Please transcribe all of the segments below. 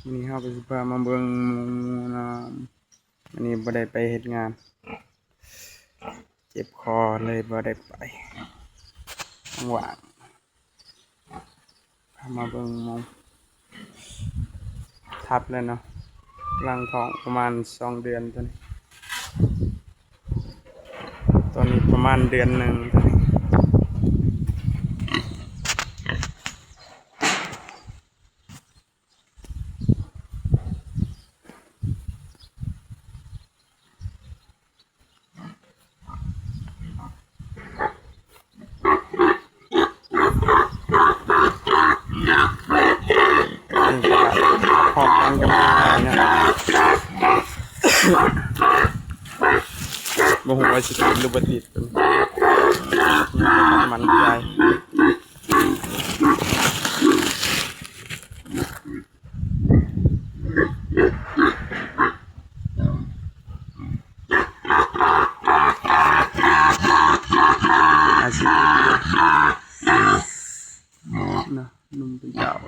ມື້ນີ້ເຮົາກໍຊິພາມາເບິ່ງໝູນຳ. ມື້ນີ້ບໍ່ໄດ້ໄປເຮັດງານ ເຈັບຄໍເລີຍບໍ່ໄດ້ໄປ ຫວ່າງໆ. ພາມາເບິ່ງໝູ ທັບແລ້ວເນາະ ກຳລັງທ້ອງປະມານສອງເດືອນຕົວນີ້ ຕົວນີ້ປະມານເດືອນໜຶ່ງຕົວນີ້. ນີ້ກໍພ້ອມກັນກັບໝູເນາະ ບໍ່ຮູ້ວ່າຊິຕິດຫຼືບໍ່ຕິດ ໝັ້ນໃຈ. ອາຊີບເນາະ ໜຸ່ມເປັນສາວ.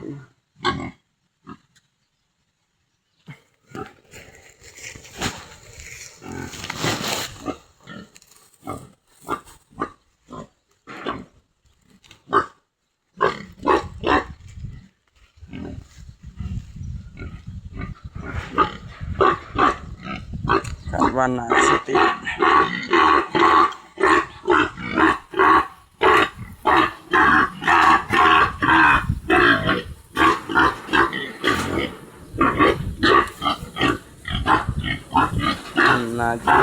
ຄາດວ່າໜ້າຊິຕິດ ໜ້າຈະ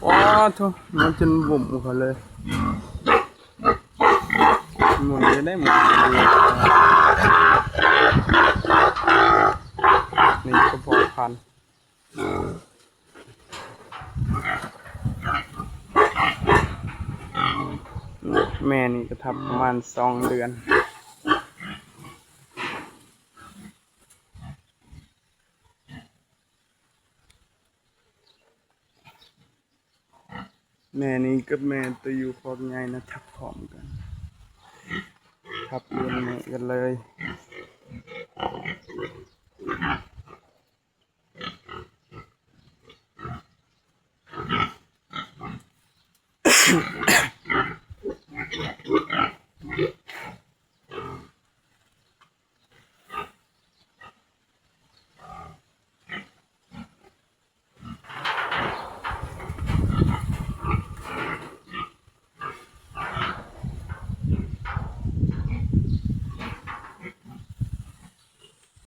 ໂອ້ໂທ້ ມັນຈົນວຸ້ມເຂົ້າເລີຍ. ໝູນຢູ່ໃດ ໝູນ ນີ້ກໍພໍພັນ ແມ່ນີ້ກໍທັບປະມານສອງເດືອນ. ແມ່ນີ້ກັບແມ່ໂຕຢູ່ຄອກໃຫຍ່ນະ ທັບພ້ອມກັນ ທັບລວມມື້ກັນເລີຍ. ອ